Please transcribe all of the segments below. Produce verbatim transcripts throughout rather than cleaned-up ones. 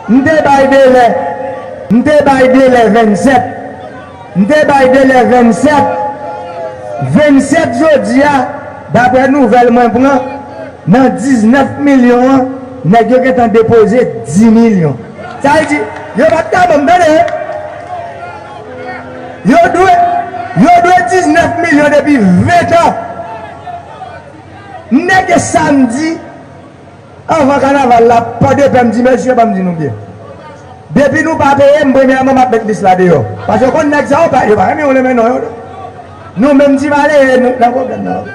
M te bay delè, m te bay delè vennsèt. M te bay delè vennsèt. Vennsèt jodi a, daprè nouvèl mwen pran, nan diznèf milyon an, nèg yo gentan depoze dis milyon. Sa vle di, yo pa t ka ban m, tande, yo dwe, yo dwe diznèf milyon depi ven tan. M nèg samdi, anvan kanaval la, pòdepè, m di, mesye, ban m di nou byen. Depi nou pa peye m, premyèman, m ap met lis la deyò. Paske w konn nèg sa yo pa, yo pa renmen yon renmen non yo. Nou menm ti malere, nou nan pwoblèm nan.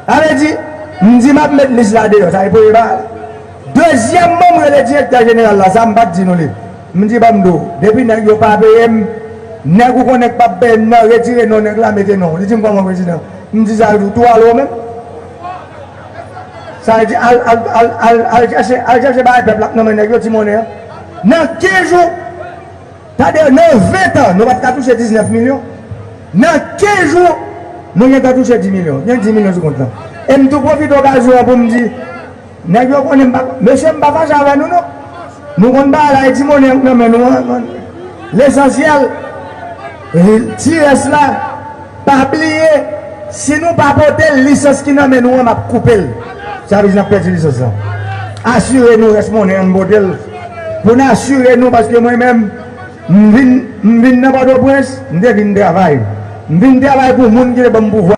Sa vle di, m di m ap met lis la deyò, sa e premye bagay. Dezyèmman, m rele direktè jeneral la, sa m pa t di nou li. M di, ban m di w, depi nèg yo pa peye m, nèg ou konnen k p ap peye m nan, retire non nèg la, mete non. Li di m, kòman, prezidan? M di sa, li di w tou ale w menm. Sa vle di, al, al, al, al, al chèche, al chèche bagay pèp la k nan men nèg yo, ti monnen an. Nan kenz jou, tande, nan ven tan, nou pa t ka touche diznèf milyon. Nan kenz jou, nou gentan touche dis milyon. Gen dis milyon sou kont lan. E m tou pwofite okazyon an pou m di, nèg yo konnen m pa, mesye, m pa fache avè nou, non. Nou konn bagay la, e ti monnen k nan men nou an. Lesansyèl, ti rès la, pa bliye, si nou pa pote l, lisans ki nan men nou an, m ap koupe l. Sa vle di n ap pèdi lisans lan. Asire nou rès monnen an, n pote l. Pou n asire nou, paske mwen menm, m vin, m vin nan Pòtoprens, m te vin travay. M vin travay pou moun ki te ban m pouvwa.